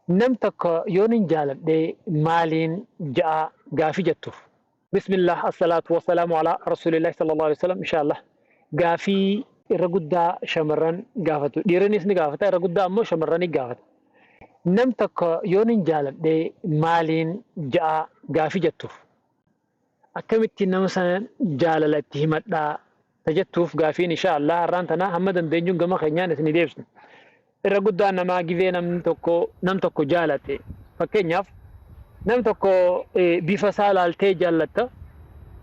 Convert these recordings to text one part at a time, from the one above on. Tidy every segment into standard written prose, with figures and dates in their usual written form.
Nam tokko yoonin jaaladhe maaliin ja'a gaafii jettuuf. Bismillah, assalaatu wassalaamu alaa rasuulillahi sallallahu alaihi wasallam. Inshallah gaafii irra guddaa shamarran gaafatu. Dhiirrinis ni gaafata, irra guddaa ammoo shamarrani gaafata. Nam tokko yoonin jaaladhe maaliin ja'a gaafii jettuuf. Akkamitti nama sana jaalala itti himadhaa ta jettuuf gaafiin inshallah har'aan tana hamma dandeenyuun gama keenyaan isinii deebisna. Irra guddaan namaa gizee namni tokko nam tokko jaalate, fakkeenyaaf nam tokko bifa isaa laaltee jaallatta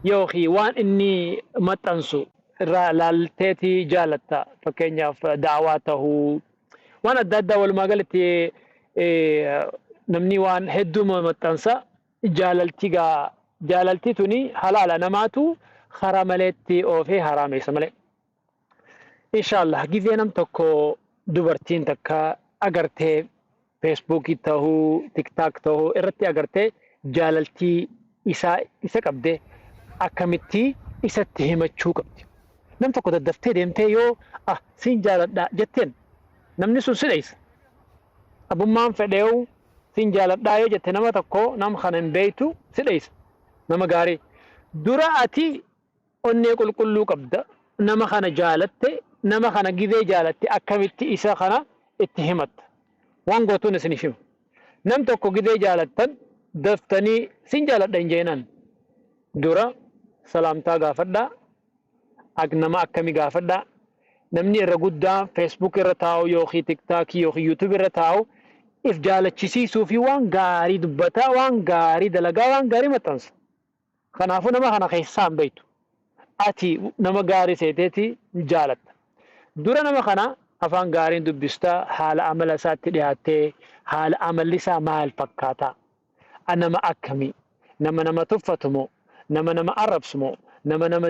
yookiin waan inni maxxansu irraa laalteeti jaalatta, fakkeenyaaf daawaa tahuu waan adda addaa, walumaa galatti namni waan hedduu maxxansa. Jaalalti gaa jaalalti tuni halaala, namaatu karaa maleetti oofee haraameessa malee. Inshallah gizee nam tokko dubartiin takka agartee Feesbuukii tahuu TikTok tahuu irratti agartee jaalaltii isaa isa qabde akkamitti isatti himachuu qabdi. Nam tokko daddaftee deemtee yoo "Ah, siin jaaladha" jetteen, namni sun si dheessa. Abbummaan fedheewu "Siin jaaladhaa" yoo jette nama tokko, nam kana hin beektu, si dheessa. Nama gaarii. Dura ati onnee qulqulluu qabda. Nama kana jaalatte, nama kana gizee jaalatte akkamitti isa kana itti himatta? Waan gootuun isiniif hima. Nam tokko gizee jaalattan daftanii "Siin jaaladha" hin jeenan. Dura salaamtaa gaafadhaa. Nama akkami gaafadhaa. Namni irra guddaa Facebook irra taa'u yookiin TikTokii yookiin YouTube irra taa'u if jaalachisiisuu fi waan gaarii dubbataa, waan gaarii dalagaa, waan gaarii maxxansa. Kanaafuu nama kana keessaa hin beektu. Ati nama gaarii seeteeti jaalatta. Dura nama kana afaan gaariin dubbistaa, haala amala isaatti dhiyaattee, haala amalli isaa maal fakkaataa? Nama akkamii? Nama nama tuffatu moo? Nama nama arrabsu moo? Nama nama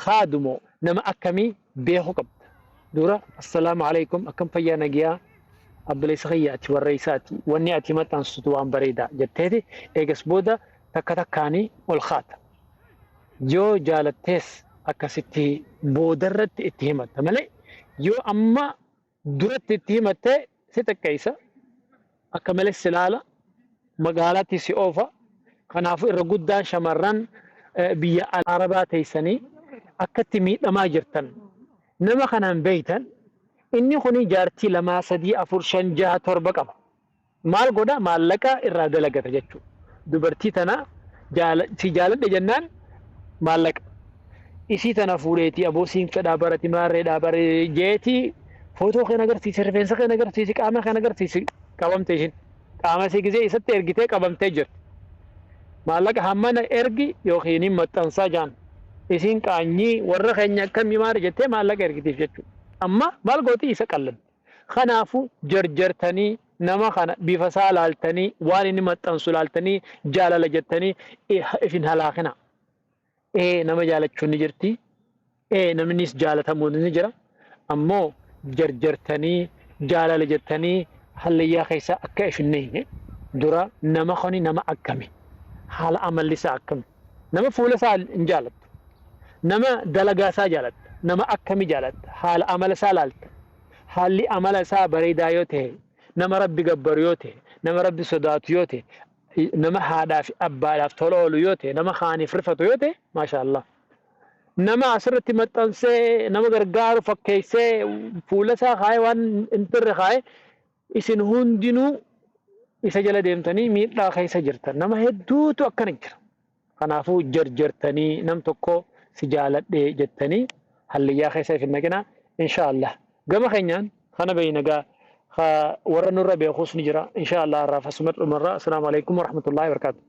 kaadu moo? Nama akkamii beekuu qabda. Dura "Assalaamu alaikum, akkam, fayyaa, nagiyaa, obboleessa kiyya, ati warra isaati, wanni ati maxxansitu waan bareedaa" jetteeti eegas booda takka takkaanii ol kaata. Yoo jaalattees akkasitti boodarratti itti himatta malee, yoo amma duratti itti himattee si xiqqeessa, akka malee si ilaala, magaalaatti si oofa. Kanaafuu irra guddaan shamarran biyya Arabaa teessanii akkatti miidhamaa jirtan, nama kanaan beeytan, inni kuni jaartii lamaa, sadii, afur, shan, jaha, torba qaba. Maal godha? Maallaqa irraa dalagata jechuudha. Dubartii tana "Si jaaladhe" jennaan maallaqa. Isii tana fuudheetii "Aboo, siin fedhaa barati maarreedhaa bare" jeetii, footoo kan agarsiisi, rifeensa kan agarsiisi, qaama kan agarsiisi, qabamte ishiin. Qaama isii gizee isatti ergitee qabamtee jirti. Maallaqa hammana ergi yookiin hin maxxansaa jaan. Isiin qaanyii warra keenya akkamii maali jettee maallaqa ergitiif jechuudha. Amma maal gooti? Isa qalladdi. Kanaafuu jarjartanii nama kana bifa isaa laaltanii, waan inni maxxansu laaltanii jaalala jettanii if hin halaakina. Ee, nama jaalachuun ni jirti. Ee, namnis jaalatamuun ni jira. Ammoo jarjartanii jaalala jettanii hallayyaa keessa akka if hin neyne, dura nama kuni nama akkami? Haala amalli isaa akkami? Nama fuula isaa hin jaalattu. Nama dalagaa isaa jaalatta. Nama akkami jaalatta? Haala amala isaa laalta. Haalli amala isaa bareedaa yoo ta'e, nama Rabbi gabbaru yoo ta'e, nama Rabbi sodaatu yoo ta'e, nama haadhaa fi abbaadhaaf tola oolu yoo ta'e, nama kaaniif rifatu yoo ta'e, maasha Allah. Nama asirratti maxxansee nama gargaaru fakkeessee fuula isaa kaayee waan hin turre kaayee, isin hundinuu isa jala deemtanii miidhaa keessa jirtan. Nama hedduutu akkana jira. Kanaafuu jarjartanii nam tokko "Si jaaladhe" jettanii hallayyaa keessa if hin naqinaa. Insha Allah. Gama keenyaan kana beeyna gaa, warra nurra beekus ni jira. Insha Allah irraa fasuma dhumarraa. Assalaamu alaikum warahmatullahi wabarakatuh.